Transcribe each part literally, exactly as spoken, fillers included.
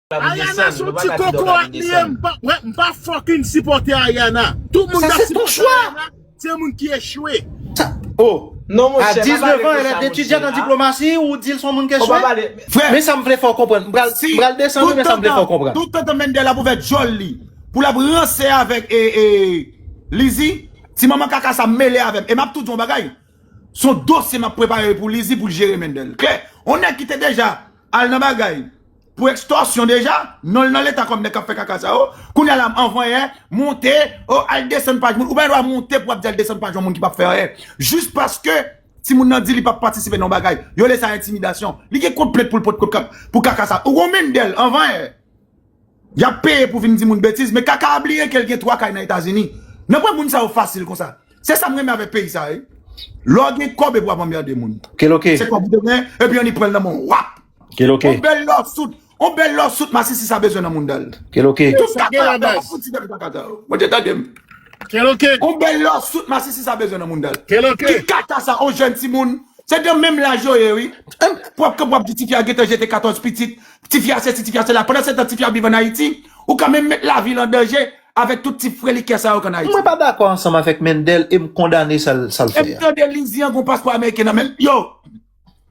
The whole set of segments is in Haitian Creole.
Ariana se yon ti kokorat li ye, m pa, wè, m pa fucking sipòte Ariana. Tout moun k ap sipòte Ariana, se moun ki echwe. Oh, non, monchè, a diznèf an, elle est étudiante en diplomatie, ou di l se yon moun ki echwe? Men sa m vle fè w konprann. M pral desann, men sa m vle fè w konprann. Tout tan Mendel ap ouvè djòl li pou l ap ranse avèk e, e, Lizzy, ti manman kaka sa mele avè m. E m ap tou di yon bagay. Se yon dosye m ap prepare pou Lizzy pou l jere Mendel. Klè, yon nèg ki te deja al nan bagay pou ekstòsyon deja, non l nan leta kòm nèg k ap fè kaka sa yo. Kounye a la, anvan yè, monte, o, al desann paj moun. Ou pa gen dwa monte pou w ap di al desann paj yon moun ki p ap fè anyen. Jis paske timoun nan di li p ap patisipe nan yon bagay. Yo rele sa entimidasyon. Li gen kont plent pou l pot kot kap pou kaka sa. Ou gon Mendel, anvan yè. Y ap peye pou vin di moun betiz, men kaka a bliye ke l gen twa kay nan Etazini. Nan pran moun sa yo fasil konsa. Se sa m renmen avèk peyi sa, wi. Lè w gen kòb epi w ap anmède moun. Se kòb ou te gen, epi annik pran l nan men w, wap! On bèl lawsuit, on bèl lawsuit masisi sa bezwen nan mounda l. Tout kaka la, w ap fouti nan kaka sa. Mwen te tande m. On bèl lawsuit masisi sa bezwen nan mounda l. Ki kaka sa, on jèn timoun. Se nan menm laj yo ye, wi. Pou w ap kanpe w ap di tifi a gentan jete katòz pitit, tifi a sesi, tifi a sela. Pandan se tan tifi a ap viv ann Ayiti, ou kanmenm met lavi l an danje avèk tout ti frelikè sa yo k ann Ayiti. Mwen pa dakò ansanm avèk Mendel e m kondane sa l sa l fè a. E m tande Lizzy an gon paspò ameriken nan men l. Yo!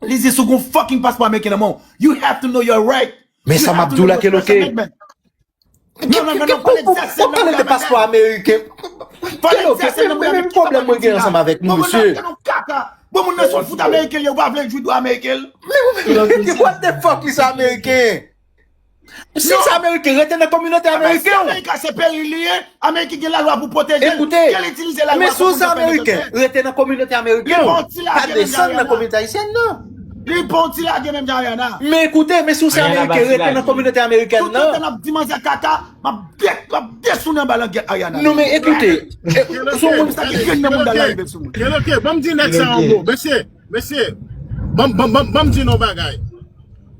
Lizzy, si w gon fucking paspò ameriken nan men w, you have to know your right. Men sa m ap di w la, Keloke. Ki kalite paspò ameriken? Keloke, men men pwoblèm mwen gen ansanm avèk nou, mesye. Bon, moun nan se yon fout ameriken li ye, ou pa vle l jwi dwa ameriken l. Men what the fuck li se ameriken? Si l se ameriken, rete nan kominote ameriken w. Ameriken se peyi li ye, Ameriken gen lalwa pou pwoteje l. Koute, men si w se ameriken, rete nan kominote ameriken w. Pa desann nan kominote ayisyèn nan. Li pa yon ti lage menm jan Ariana. Men koute, men si w se ameriken, rete nan kominote amerikèn nan. Tout tan n ap di manzè kaka, m ap de, m ap desounen anba langyèt Ariana. Non men ekoute, se yon moun sa ki grenn nan mounda l arive sou mwen. Keloke, ban m di nèg sa yon mo. Mesye, mesye, ban m, ban m, ban m, ban m di nou yon bagay.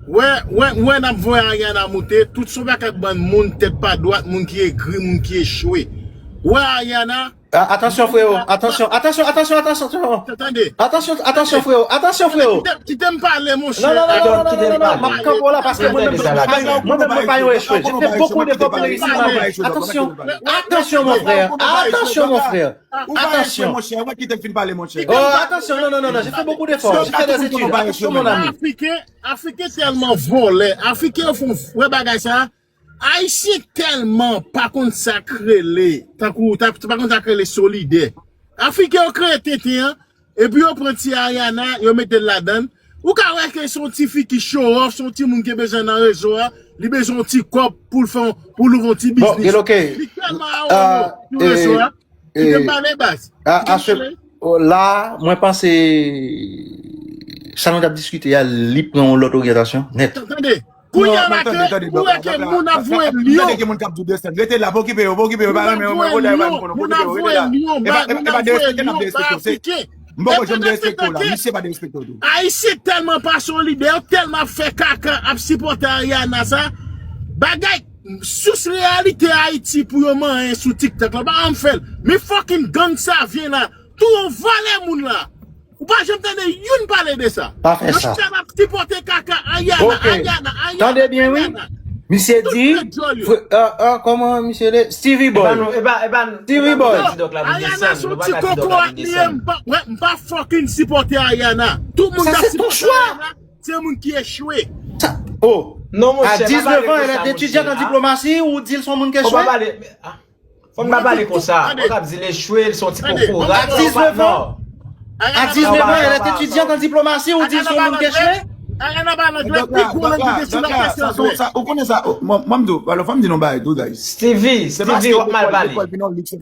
Wè, wè, wè n ap voye Ariana moute, tout se yon pakèt bann moun tèt pa dwat, moun ki egri, moun ki echwe. Wè Ariana, Atansyon freo, atansyon, atansyon, atansyon, atansyon. Atansyon, atansyon freo, atansyon freo. Kite m pale monchè. Non, non, non, non, non, non, non, non, m ap kanpe w la paske mwen menm, mwen menm mwen pa yon echwe. J'ai fait beaucoup d'efforts pour réussir ma vie. Attention, attention mon frère, attention mon frère. Attention. Oh, attention, non, non, non, non, j'ai fait beaucoup d'efforts, j'ai fait des études. Attention mon ami. Afriken, Afriken tèlman vòlè. Afriken yo fè yon frè bagay sa. Ayisyen tèlman pa konn sa k rele, tankou, ta, pa konn sa k rele solidè. Afriken yo kreye tenten an, epi yo pran ti Ariana, yo mete l ladan l. Ou ka wè ke se yon ti fi ki show off, se yon timoun ki bezwen nan rezo a, li bezwen yon ti kòb pou l fè, pou l ouvri yon ti biznis. Li tèlman a yon sou rezo a. Kite m pale baz. Kite m pale. La, mwen panse sa nou t ap diskite a, li pran yon lòt oryantasyon nèt. Tande, kounye a la ke ou wè ke moun ap voye lyon. Tande gen moun k ap di desann. Rete la, pa okipe yo, pa okipe yo, pa renmen yo, mwen kote yo pa renmen konnen, okipe yo, rete la. E pa derespekte n ap derespekte w, se, m poko janm derespekte w la, misye pa derespekte w tou. Ayisyen tèlman pa solidè, yo tèlman ap fè kaka, ap sipòte Ariana sa. Bagay Sous reyalite Ayiti pou yo manyen sou TikTok la, pa janm fè l. Men fucking gang Savyen la, tou yon vòlè moun la. Ou pa janm tande youn pale de sa. Pa fè sa. Yo chita ap sipòte kaka Ariana, Ariana, Ariana. Tande byen wi. Misye di, kòman misye rele? Stevie Boy. Stevie Boy. Ariana se yon ti kokorat li ye, m pa fucking sipòte Ariana. Tout moun k ap sipòte Ariana. Se moun ki echwe. Oh, non, monchè, a diznèf an, elle est étudiante en diplomatie, ou di l se yon moun ki echwe? Fò m pa pale konsa. Ou ka di l echwe, l se yon ti kokorat. A diznèf an, a diznèf an, elle est étudiante en diplomatie, ou di l se yon moun ki echwe? Ariana pa nan anglè, pi gwo lang ki gen sou latè se anglè. Ou konnen sa, mwen m di w, alò fò m di nou yon bagay tou, guys. Stevie, Stevie, w ap mal pale.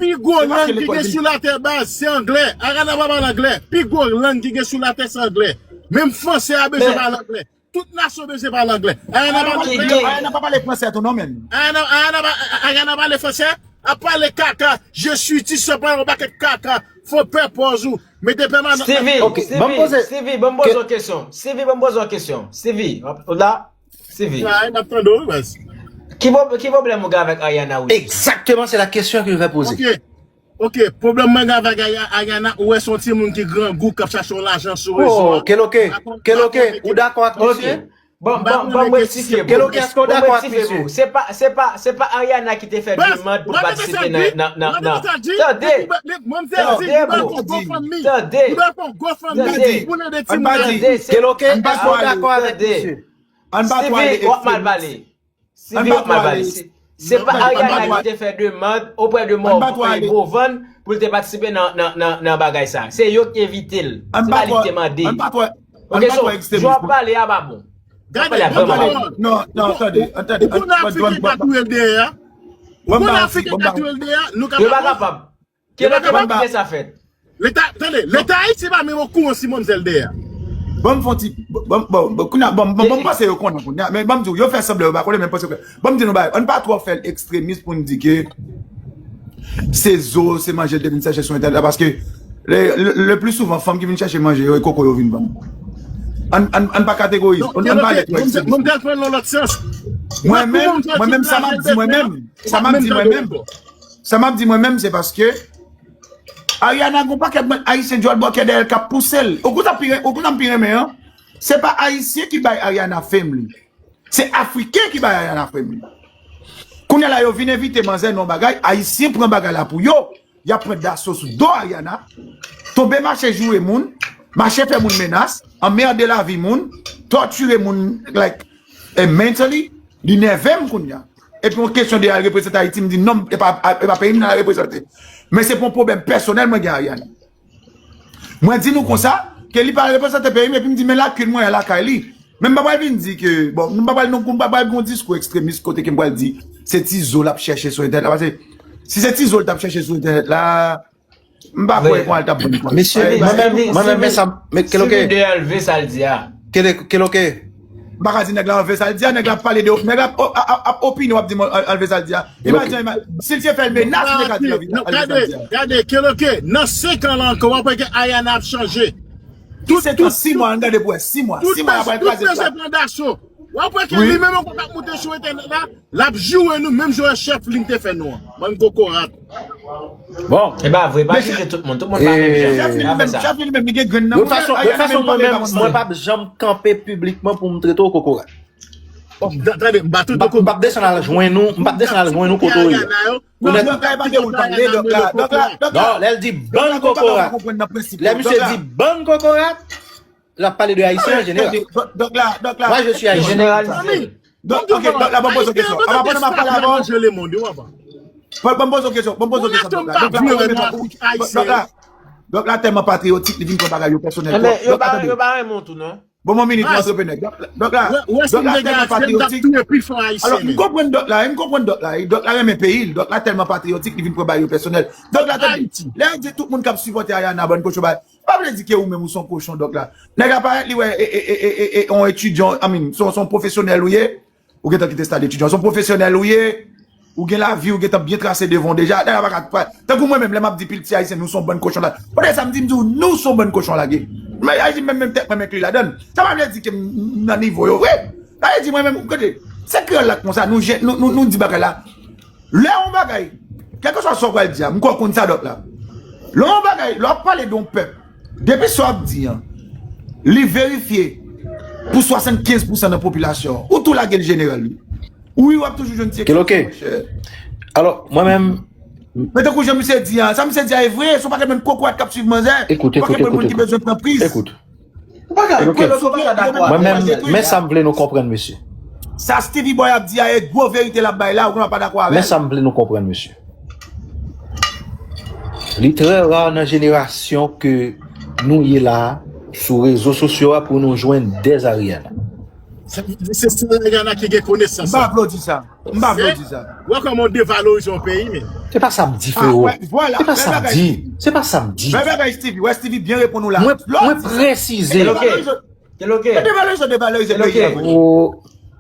Pi gwo lang ki gen sou latè baz, se anglè. Ariana pa pale anglè. Pi gwo lang ki gen sou latè se anglè. Menm fransè a bezwen pale anglè. Tout nasyon bezwen pale anglè. Ariana pa pale anglè. Ariana pa pale fransè tou non, menn. Ariana, Ariana pa, Ariana pale fransè. Ap pale kaka. Je suis ti sè pale yon pakèt kaka. Fo pè pòz ou. Mete pèmanan. Stevie, Stevie, Stevie, ban m poze w kesyon. Stevie, ban m poze w kesyon. Stevie, ou la? Stevie. N ap tande w, baz. Ki pwoblèm ou gen avèk Ariana Willis? Exactement, c'est la question que je vais poser. Ok, pwoblèm mwen gen avèk Ariana, ou wè se yon timoun ki grangou k ap chache yon lajan sou rezo a. Oh, keloke, keloke, ou dakò ak misye? Bon, bon, bon, mwen eksplike bro. Bon, mwen eksplike bro. Se pa, se pa, se pa Ariana ki te fè demann pou patisipe nan, nan, nan, nan. Tande. Tande bro. Tande. Tande. Tande. Tande. Steven, w ap mal pale. Steven, w ap mal pale. Se pa Ariana ki te fè demann oprè de Morvan pou l te patisipe nan, nan, nan, nan bagay sa. Se yo ki envite l. Se pa li ki te mande. Ok, so, jan w ap pale a pa bon. W ap pale a vrèman pa bon. Non, non, tande, tande. Ou konn Afriken ka touye l dèyè a? Ou konn Afriken ka touye l dèyè a? Nou kapab. Yo pa kapab. Kèlke pa kite sa fèt. Leta, tande, Leta Ayiti pa menm okouran si manmzèl dèyè. Ban m fè yon ti, bon, bon, bon, bon, kounye a, bon, bon, bon, m panse yo konnen kounye a, men ban m di w, yo fè sanblan yo pa konnen, men m panse yo konnen. Ban m di nou bagay, ann pa twò fè l ekstremis pou n di ke se zo, se manje l te vin chèche sou entènèt la, paske le, le, le pli souvan, fanm ki vin chèche manje yo, e koko yo vin vann. Ann, ann, ann pa kategorize, ann, ann pa ale twò ekstremis. Mwen menm, mwen menm, sa m ap di mwen menm, sa m ap di mwen menm, Sa m ap di mwen menm, se paske Ariana gon pakèt mwen Ayisyen djòl bòkè dèyè l k ap pouse l. Ou konn sa m pi ren-, ou konn sa m pi renmen an? Se pa Ayisyen ki bay Ariana fame li. Se Afriken ki bay Ariana fame li. Kounye a la, yo vin envite manzè nan yon bagay, Ayisyen pran bagay la pou yo. Y ap pran daso sou do Ariana, tonbe mache joure moun, mache fè moun menas, anmède lavi moun, tòtire moun, like, e mentally, li nève m kounye a. Epi yon kesyon de al reprezante Ayiti, m di non, e pa, e pa peyi m nan al reprezante. Men se pou yon pwoblèm pèsonèl mwen gen Ariana. Mwen di nou konsa, ke li pa al reprezante peyi m, epi m di men lakin mwen an lakay li. Men m pa pral vin di ke, bon, m pa pral non, m pa pral gen yon diskou ekstremis kote ke m pral di, se ti zo l ap chèche sou entènèt la. Paske si se ti zo l t ap chèche sou entènèt la, m pa kwè kon al t ap vann kò. Mesye, mwen menm, mwen menm, men sa, men keloke? Steven, deja l vle sa l di a. Kele, keloke? M pa ka di nèg la anlve sa l di a, nèg la ap pale de, nèg la ap, ap, ap, ap opine, w ap di m anlve sa l di a. Imajine, imajine, si l te fè l menas, nèg la di anlve sa l di a. Gade, gade, keloke, nan senk an la ankò, w ap wè ke Ayana ap chanje. Tout, tout, tout, sis mwa, ann gade pou wè, sis mwa, sis mwa, y ap kraze tout. W ap wè ke li menm ankò k ap moute sou entènèt la, l ap joure nou menm jan chèf li te fè nou an. Bann kokorat. Bon. E pa vre, pa jije tout moun. Tout moun pa menm jan. Chèf li menm, chèf li menm, li gen grenn nan. De tout fason, de tout fason, mwen menm, mwen p ap janm kanpe piblikman pou m trete w kokorat. Tande, m pa trete w kokorat. M p ap desann al jwenn ou, m p ap desann al jwenn ou kote w ye. Non, non, lè l di bann kokorat. Lè misye di bann kokorat, l ap pale de Ayisyen an jeneral. Donk la, donk la. Mwen, je suis Haïtien. Jeneralize. Donk, ok, donk la, ban m poze yon kesyon. Apa pandan m ap pale avè w, ban m poze yon kesyon, ban m poze yon kesyon, donk la. Donk la, donk la, tèlman patriyotik, li vin pran bagay yo pèsonèl. Enben, yo pa, yo pa renmen w tou, non. Bon, yon minit, m antreprenè. Donk, donk la, donk la tèlman patriyotik. Alò, m konprann donk la, m konprann donk la, donk la renmen peyi l, donk la tèlman patriyotik, li vin pran bagay yo pèsonèl. Donk la, tande, lè yo di tout moun k ap sipòte Ariana, bann kochon bagay, pa vle di ke ou menm ou se yon kochon, donk la. Nèg la parèt, li wè, e, e, e, e, e, yon etidyan, I mean, se yon, se yon pwofesyonèl ou ye, ou gentan kite stad etidyan, se yon pwofesyonèl ou ye, ou gen lavi, ou gentan byen trase devan w deja, nèg la pa ka, pa, tankou mwen menm, lè m ap di pil ti Ayisyen, nou se yon bann kochon la. Pandan sa, m di, m di w, nou se yon bann kochon lage. Men Ayiti, menm, menm tèt mwen, m enkli ladan l. Sa pa vle di ke m nan nivo yo vre. Sa vle di mwen menm, gade, se kreyòl la k konsa, nou, nou, nou, nou di bagay la. Lè yon bagay, kèlkeswa sa w pral di a, m kwè w konn sa dòk la. Lè yon bagay, lè w ap pale de yon pèp, depi sa w ap di an, li verifye pou swasannkenz pousan nan popilasyon an, ou tou lage l jeneral, wi. Wi, w ap toujou jwenn ti eksepsyon, monchè. Alò, mwen menm. Men tankou jan misye di a, sa misye di a e vre, se yon pakèt moun kokorat k ap swiv manzè, yon pakèt moun ki bezwen pran priz. Ou pa ka kwè lòt ou pa ka dakò avè l. Mwen menm, men sa m vle nou konprann, mesye. Sa Stevie Boy ap di a e gwo verite l ap bay la, ou konn w ap pa dakò avè l. Men sa m vle nou konprann, mesye. Li trè ra nan jenerasyon ke nou ye la a, sou rezo sosyo a, pou nou jwenn dèz Ariana. Se, se, se Ariana ki gen konesans. M pa vle w di sa. M pa vle w di sa. Wè kòman w devalorize yon peyi, men. Se pa sa m di, frero. Se pa sa m di. Se pa sa m di. Wè bagay Stevie, wè Stevie byen reponn ou la. Mwen, mwen presize. Devalorize, devalorize, devalorize peyi a, bro.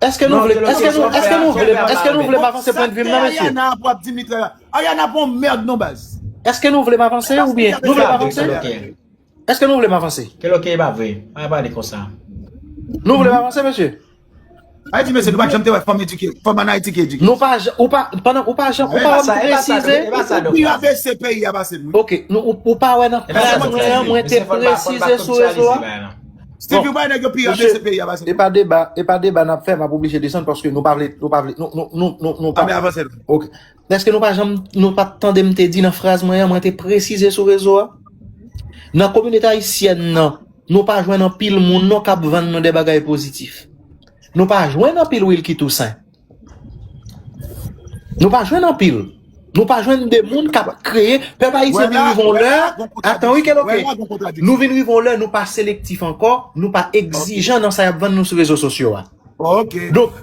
Èske nou vle, èske nou, èske nou vle, èske nou vle m avanse pwennvi m nan, mesye? Ariana pou ap di m li trè ra. Ariana pa yon mèd non, baz. Èske nou vle m avanse oubyen nou vle m avanse? Èske nou vle m avanse? Keloke e pa vre. Pa pale konsa. Nou vle m avanse, mesye? Ayiti, mesye, nou pa janm te wè fanm edike, fanm an Ayiti ki edike. Nou pa jan-, ou pa, pandan, ou pa janm, ou pa wè m te presize. Ou pi abese peyi a pase nou. Ok, nou, ou, ou pa wè nan fraz mwen an, mwen te presize sou rezo a? Steve, ou bay nèg yo pi rabe se peyi a pase nou. E pa deba, e pa deba n ap fè, m ap oblije desann paske nou pa vle, nou pa vle, nou, nou, nou, nou, nou pa. Ann avanse. Ok. Èske nou pa janm, nou pa tande m te di nan fraz mwen an, mwen te presize sou rezo a? Nan kominote ayisyèn nan, nou pa jwenn anpil moun non k ap vann nou de bagay pozitif. Nou pa jwenn anpil Wilky Toussaint. Nou pa jwenn anpil. Nou pa jwenn de moun k ap kreye. Pèp ayisyen vin rive yon lè. Atan wi, Keloke. Nou vin rive yon lè, nou pa selektif ankò, nou pa egzijan nan sa y ap vann nou sou rezo sosyo a. Donk,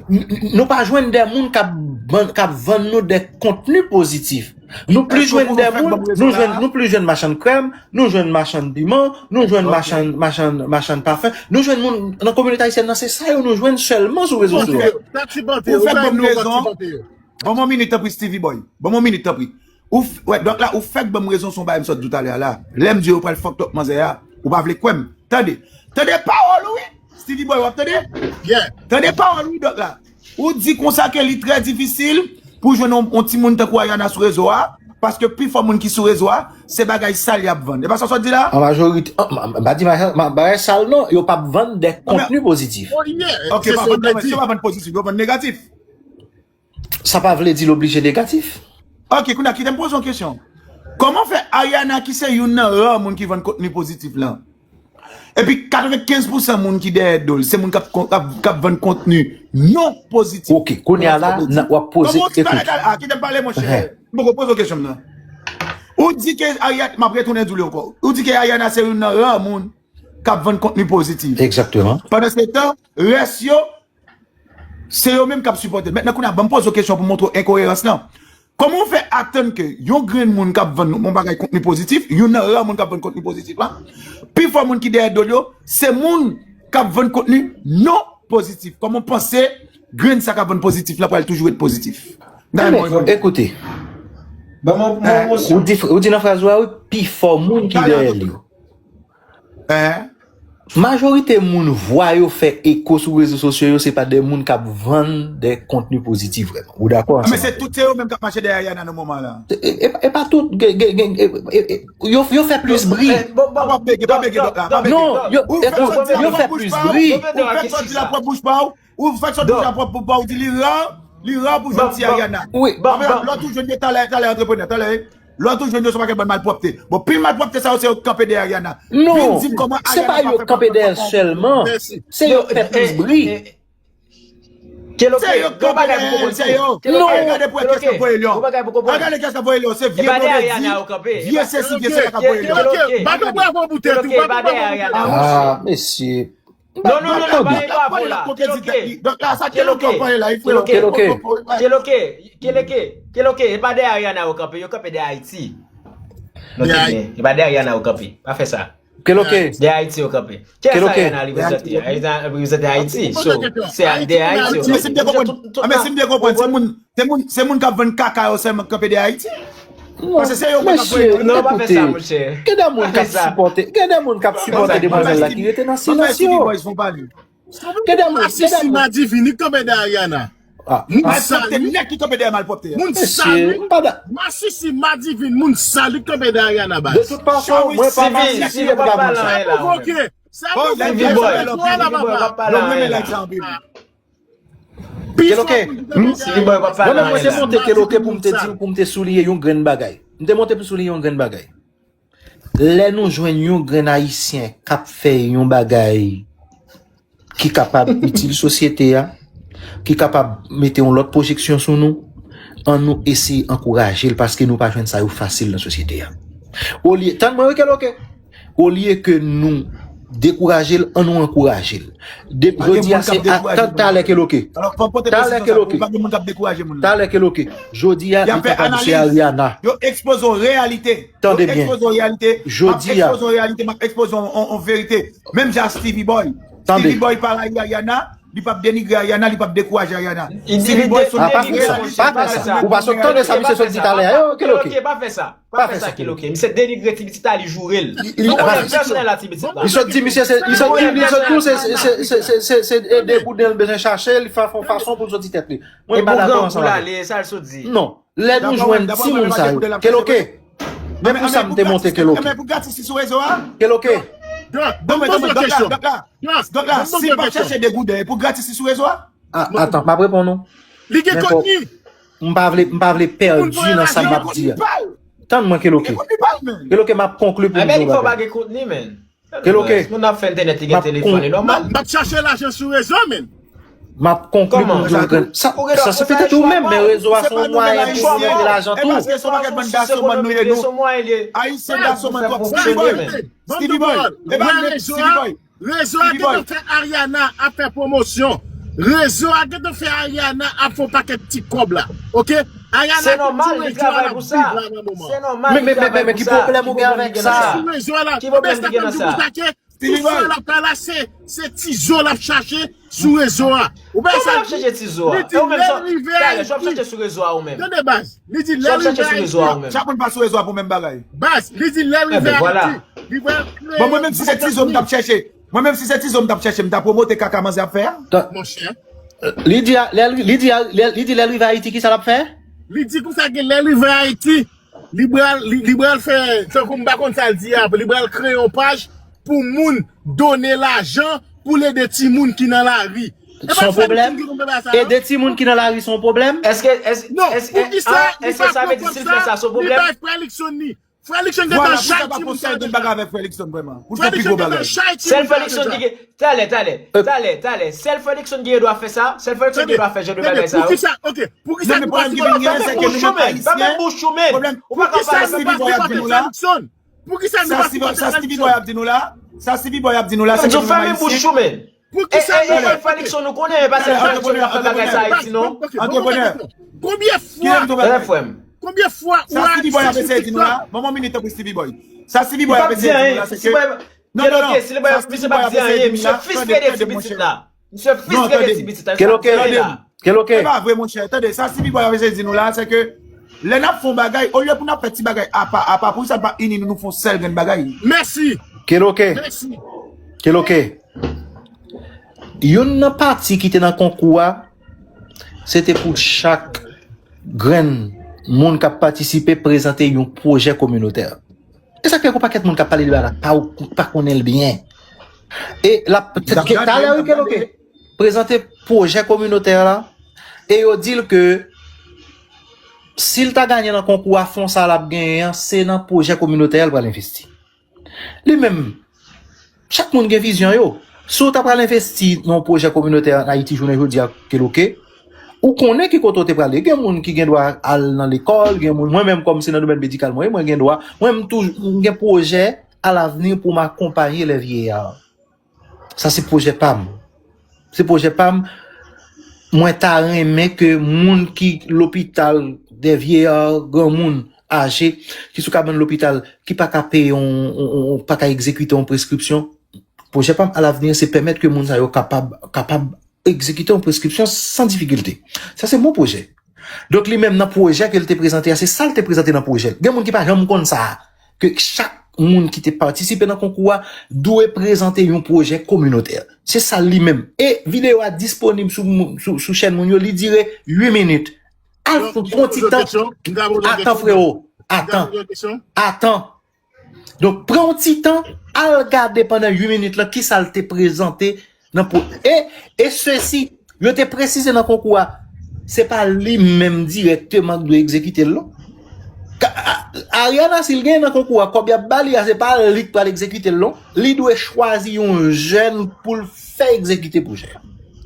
n- n- nou pa jwenn de moun k ap vann, k ap vann nou de kontni pozitif. Nou plis jwenn de moun, nou jwenn, nou plis jwenn machann krèm, nou jwenn machann piman, nou jwenn machann, machann, machann pafen. Nou jwenn moun nan kominote ayisyèn nan, se sa yo nou jwenn sèlman sou rezo sosyo. Sa ti bante, ou fèk ban m rezon. Ban m yon minit, tanpri, Stevie Boy. Ban m yon minit, tanpri. Ou f- wè, donk la, ou fèk ban m rezon sou yon bagay m sot di w talè a la. Lè m di yo pral fuck up manzè a, ou pa vle kwè m. Tande. Tande pawòl ou, wi. Stevie Boy, w ap tande? Tande pawòl ou, donk la. Ou di konsa ke li trè difisil pou jwenn yon, yon timoun tankou Ariana sou rezo a, paske pifò moun ki sou rezo a, se bagay sal y ap vann. E pa sa w sot di la? An majorite, an, m- m- m pa di bagay, bagay sal non, yo p ap vann de kontni pozitif. Ok, se pa vann, se pa vann pozitif, yo vann negatif. Sa pa vle di l oblije negatif. Ok, kounye a, kite m poze yon kesyon. Kòman fè Ariana, ki se youn nan ra moun ki vann kontni pozitif lan, epi katrevenkenz pousan moun ki dèyè do l, se moun k ap, k ap, k ap vann kontni non pozitif? Ok, kounye a la, w ap poze, kòman w ti pale, a, kite m pale, monchè. M poko poze w kesyon m nan. Ou di ke Ariana, m ap retounen di w li ankò. Ou di ke Ariana se youn nan ra moun k ap vann kontni pozitif. Egzakteman. Pandan se tan, rès yo, se yo menm k ap sipòte l. Mentnan, kounye a, ban m poze w kesyon pou montre w enkoyerans lan. Kòman w fè atann ke yon grenn moun k ap vann yon bagay kontni pozitif, youn nan ra moun k ap vann kontni pozitif la, pifò moun ki dèyè do l yo, se moun k ap vann kontni non pozitif? Kòman w panse grenn sa k ap vann pozitif la pral toujou ret pozitif? Ekoute, ou di, ou di nan fraz ou a, wi, pifò moun ki dèyè l yo. Majorite moun vwa yo fè eko sou rezo sosyo yo, se pa de moun k ap vann de kontni pozitif vrèman. Ou dakò ansanm avè m? Men se tout se yo menm k ap mache dèyè Ariana nan moman la. E, e, e pa tout, gen, gen, gen, e, e, e, yo, yo fè plis bri. Pa bege, pa bege, dòk la, pa bege. Non, yo, yo fè plis bri. Ou fèk sòti la pwòp bouch pa w, ou fèk sòti la pwòp bouch pa w, ou di li ra, li ra pou jwenn ti Ariana. Wi. Lòt ou jwenn yo talè, talè antreprenè, talè. Lòt ou jwenn yo se yon pakèt bann malpwòpte. Bon, pil malpwòpte sa yo, se yo k kanpe dèyè Ariana. Non, se pa yo k kanpe dèyè l sèlman. Se yo k fè plis bri. Keloke, se yo k kanpe dèyè l, se yo. Al gade pou kiyès k ap voye l yo. Al gade kiyès k ap voye l yo, se vye move di, vye sesi, vye sela k ap voye l yo. Keloke, pa pran bravo pou tèt ou, pa pran bravo pou tèt ou. Ah, mesye. Non, non, non, non, pa gen bravo la. Donk la, sa Keloke ap pale la, li frè. Keloke, Keloke, Keloke, Keloke, e pa dèyè Ariana yo kanpe, yo kanpe dèyè Ayiti. Note byen, e pa dèyè Ariana yo kanpe. Pa fè sa. Keloke. Dèyè Ayiti yo kanpe. Kiyès Ariana reprezante? Ariana reprezante Ayiti. So, se dèyè Ayiti yo kanpe. Men si m byen konprann, men si m byen konprann, se moun, se moun, se moun k ap vann kaka yo sèlman k kanpe dèyè Ayiti. Paske se yo mwen k ap voye yo. Non, pa fè sa, monchè. Gen de moun k ap sipòte, gen de moun k ap sipòte demwazèl la ki rete nan silans yo. Gen de moun, gen de moun. Masisi Madivin, li kanpe dèyè Ariana. Moun sal wi. Nèg ki kanpe dèyè malpwòpte a. Moun sal wi. Masisi Madivin, moun sal wi, kanpe dèyè Ariana, baz. De tout fason, mwen pa masisi, m pa moun sa. Sa pwovoke. Sa pwovoke. Sa pwovoke. Non, mwen renmen nèg sa anpil. Keloke. Mwen menm, mwen te monte Keloke pou m te di, pou m te souliye yon grenn bagay. M te monte pou souliye yon grenn bagay. Lè nou jwenn yon grenn Ayisyen k ap fè yon bagay ki kapab itil sosyete a, ki kapab mete yon lòt pwojeksyon sou nou, ann nou eseye ankouraje l paske nou pa jwenn sa yo fasil nan sosyete a. Olye, tann mwen wi Keloke, olye ke nou dekouraje l, ann nou ankouraje l. Jodi a se talè Keloke. Talè Keloke. Talè Keloke. Jodi a li kapab se Ariana. Yo ekspoze yon reyalite. Tande byen. Jodi a. Ekspoze yon reyalite, m ap ekspoze yon, yon, yon verite. Menm jan Stevie Boy. Stevie Boy pa rayi Ariana, li p ap denigre Ariana, li p ap dekouraje Ariana. Stevie Boy se yon... Ah, pa fè sa, pa fè sa. Ou pa sot tande sa misye sot di talè a. Yo, Keloke. Pa fè sa. Pa fè sa, Keloke. Misye denigre ti pitit la, li joure l. Li sot di misye se, li sot di, li sot di se, se, se, se, se, se, se de bouden l bezwen chache, li fè yon fason pou l soti tèt li. Mwen pa dakò ansanm avè l. Non. Lè nou jwenn timoun sa yo. Keloke. Men pou sa m te monte Keloke. Keloke. Doc, ban m poze w kesyon. Doc, Doc, si m pa chèche de gouden, e pou gratis li sou rezo a? Atan, m ap reponn ou. Li gen kontni. M pa vle, m pa vle pèdi nan sa m ap di a. Tann mwen, Keloke. Keloke, m ap konkli pou m di w yon bagay. Keloke. Moun ap fè entènèt, li gen telefòn, li nòmal. M ap chache lajan sou rezo, men. M ap konkli pou m di w, sa, sa se petèt ou menm, men rezo a se yon mwayen pou nou mete lajan tou. Ayisyen gason bann nou ye nou. Ayisyen gason bann twòp. Stevie Boy, Stevie Boy, Stevie Boy. Rezo a gentan fè Ariana ap fè pwomosyon. Rezo a gentan fè Ariana ap fè yon pakèt ti kòb la. Oke? Ariana ap di rezo a l ap viv la nan moman. Men, men, men, men, ki pwoblèm ou gen avèk sa? Sou rezo a la. Ki pwoblèm ki gen nan sa? Tout sa l ap fè la, se, se ti zo l ap chache sou rezo a. Ou pa sa di? Li di lè l rive Ayiti. Tande baz. Li di lè l rive Ayiti. Chak moun pa sou rezo a pou menm bagay. Baz, li di lè l rive Ayiti. Li pral kreye. Bon, mwen menm si se ti zo m t ap chèche. Mwen menm si se ti zo m t ap chèche, m ta pwomote kaka manzè ap fè a. Monchè. Li di, li di, li di lè l rive Ayiti, kisa l ap fè? Li di konsa ke lè l rive Ayiti, li pral, li, li pral fè, tankou m pa konn sa l di a, li pral kreye yon paj pou moun done lajan pou l ede timoun ki nan lari. Se yon pwoblèm? Ede timoun ki nan lari se yon pwoblèm? Èske, èske, non, èske, poukisa, èske sa vle di si l fè sa se yon pwoblèm? Li bay frè Likson li. Frè Likson gentan jay timoun sa deja. Frè Likson gentan jay timoun sa deja. Frè Likson gentan jay timoun sa deja. Sèl frè Likson ki gen, talè, talè, talè, talè. Sèl frè Likson ki gen dwa fè sa. Sèl frè Likson ki gen dwa fè jan de bagay sa yo. Poukisa, oke, poukisa nou pa sipòte? Fèmen bouch ou, men. Ou pa ka pale. Poukisa nou pa sipòte frè Likson? Poukisa nou pa sipòte frè Likson? Sa Stevie Boy ap di nou la, sa Stevie Boy ap di nou la, se ke nou menm Ayisyen. Poukisa nou pa sipòte? Frè Likson nou konnen, e pa sèl frè Likson k ap fè bagay sa Ayiti, non. Antreprenè. Konbyen fwa? Frè m. Konbyen fwa ou al sou TikTok? Ban mwen yon minit tanpri Stevie Boy. Sa Stevie Boy ap eseye di nou la, se ke. Non, non, non. Sa Stevie Boy ap eseye di nou la, tande, tande, monchè. Misye fiske de ti pitit la. Misye fiske de ti pitit la. Misye ap tande la. Keloke. E pa vre, monchè. Tande, sa Stevie Boy ap eseye di nou la, se ke lè n ap fè yon bagay, olye pou n ap fè ti bagay apa, apa, poukisa n pa ini nou, nou fè yon sèl grenn bagay? Mèsi. Keloke. Mèsi. Keloke. Youn nan pati ki te nan konkou a, se te pou chak grenn moun k ap patisipe prezante yon pwojè kominotè. E sa k fè gen yon pakèt moun k ap pale de bagay la, pa, pa konnen l byen. E l ap, talè wi Keloke prezante pwojè kominotè la, e yo di l ke si l ta ganye nan konkou a, fon sa l ap genyen an, se nan pwojè kominotè a l pral envesti. Li menm, chak moun gen vizyon yo. Si w ta pral envesti nan yon pwojè kominotè an Ayiti jounen jodi a, Keloke, ou konnen ki kote w te pral ye. Gen moun ki gen dwa al nan lekòl, gen moun, mwen menm kòm se nan domèn medikal mwen ye, mwen gen dwa, mwen menm toujou, m gen pwojè alavni pou m akonpaye lè vyeya. Sa se pwojè pa m. Se pwojè pa m. Mwen ta renmen ke moun ki lopital, de vyeya, granmoun aje, ki sou kabann lopital, ki pa ka peye yon, yon, yon, pa ka egzekite yon preskripsyon. Pwojè pa m alavni se pèmèt ke moun sa yo kapab, kapab egzekite yon preskripsyon san difikilte. Sa se mon pwojè. Donk li menm nan pwojè ke l te prezante a, se sa l te prezante nan pwojè l. Gen moun ki pa janm konn sa, ke chak moun ki te patisipe nan konkou a dwe prezante yon pwojè kominotè. Se sa li menm. E videyo a disponib sou, sou, sou chèn moun yo, li dire uit minit. Al pran ti tan. Atan freo, atan. Atan. Donk, pran yon ti tan, al gade pandan uit minit lan kisa l te prezante nan pwo-, e, e sesi, yo te presize nan konkou a, se pa li menm dirèkteman k dwe egzekite l non. Ka-, a-, Ariana, si l genyen nan konkou a, kòb y ap ba li a, se pa li k pral egzekite l non. Li dwe chwazi yon jèn pou l fè egzekite pwojè a.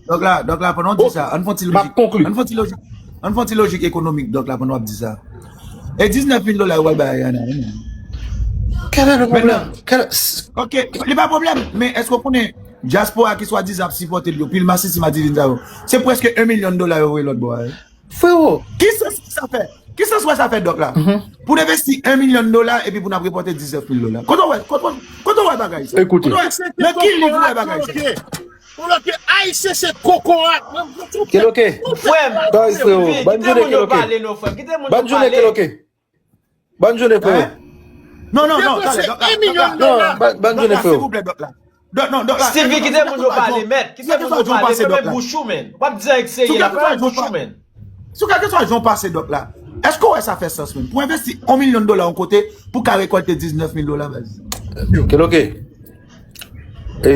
Donk la, donk la, pandan w di sa, ann fè yon ti lojik. Ann fè yon ti lojik. Ann fè yon ti lojik ekonomik, donk la, pandan w ap di sa. E diznèf mil dola yo pral bay Ariana, wi, men. Kèl e le pwoblèm? Kèl... Ok, li pa pwoblèm, men èske w konnen dyaspora ki swadizan ap sipòte l yo, pil masisi madivin sa yo, se prèske yon milyon dola yo voye lòt bò a, wi. Frewo. Ki sans sa fè? Ki sans w wè sa fè, Dòk la? Pou n envesti yon milyon dola epi pou n ap repòte diznèf mil dola. Kote w wè, kote, kote w wè bagay sa? Ekoute. Nan ki liv ou wè bagay sa? Ou wè ke Ayisyen se kokorat. Keloke. Frè m. Kite moun yo pale non, frè m. Kite moun yo pale. Keloke. Bòn jounen frè. Non, non, non, talè, Dòk la. Non, bòn jounen frè. Silvouplè, Dòk la. Dòk, non, Dòk la. Stevie, kite moun yo pale, mèt. Kite moun yo pale, fèmen bouch ou, men. W ap di anyen k serye la, fèmen bouch ou, men. Sou kèlkeswa jan w pase, Dòk la, èske w wè sa fè sans, menm? Pou envesti yon milyon dola yon kote, pou ka rekòlte diznèf mil dola, baz. Keloke. E,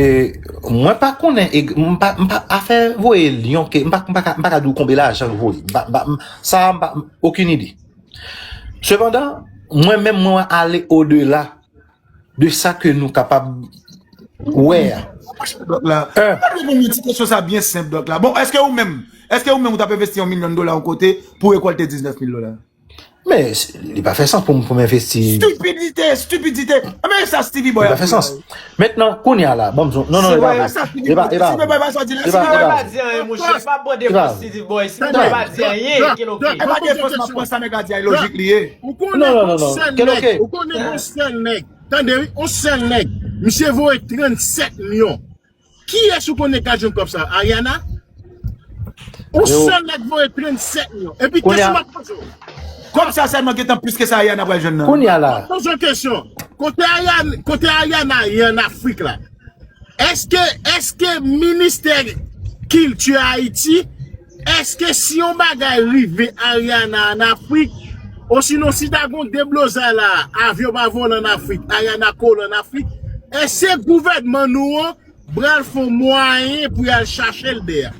mwen pa konnen, e, m pa, m pa, afè voye lyon, ke, m pa, m pa ka, m pa ka di w konbe lajan yo voye. M pa, m pa, m, sa, m pa, m, okenn ide. Sepandan, mwen menm, mwen ale odela de sa ke nou kapab wè a. Dòk la. Mwen reponn yon ti kesyon sa byen senp, Dòk la. Bon, èske ou menm, èske ou menm ou t ap envesti yon milyon dola yon kote pou rekòlte diznèf mil dola? Men, li pa fè sans pou m, pou m envesti. Stipidite, stipidite. Men sa Stevie Boy Li pa fè sans. Mentnan, kounye a la, bon, non, non, e pa vre. E pa, e pa Stevie Boy pa sa di la. E pa, Stevie e Boy pa pa di anyen, monchè. Pa bòde pou Stevie Boy. Stevie Boy pa di anyen, Kelo. E pa defans m ap pran sa nèg la di a, e lojik li ye. Ou konnen yon sèl nèg, ou konnen yon sèl nèg. Tande wi, yon sèl nèg. Misye voye trannsèt milyon. Kiyès ou konnen k al jwenn kòb sa? Ariana? Yon sèl nèg voye trannsèt milyon. Epi kesyon m ap poze w. Kòb sa sèlman gentan plis ke sa Ariana pral jwenn nan. Kounye a la. Poze yon kesyon. Kote Ariana, kote Ariana ye an Afrik la? Èske, èske ministè kilti Ayiti, èske si yon bagay rive Ariana an Afrik, osinon si ta gon deblozay la, avyon pa vole an Afrik, Ariana kole an Afrik, èske gouvènman nou an pral fè yon mwayen pou y al chache l dèyè?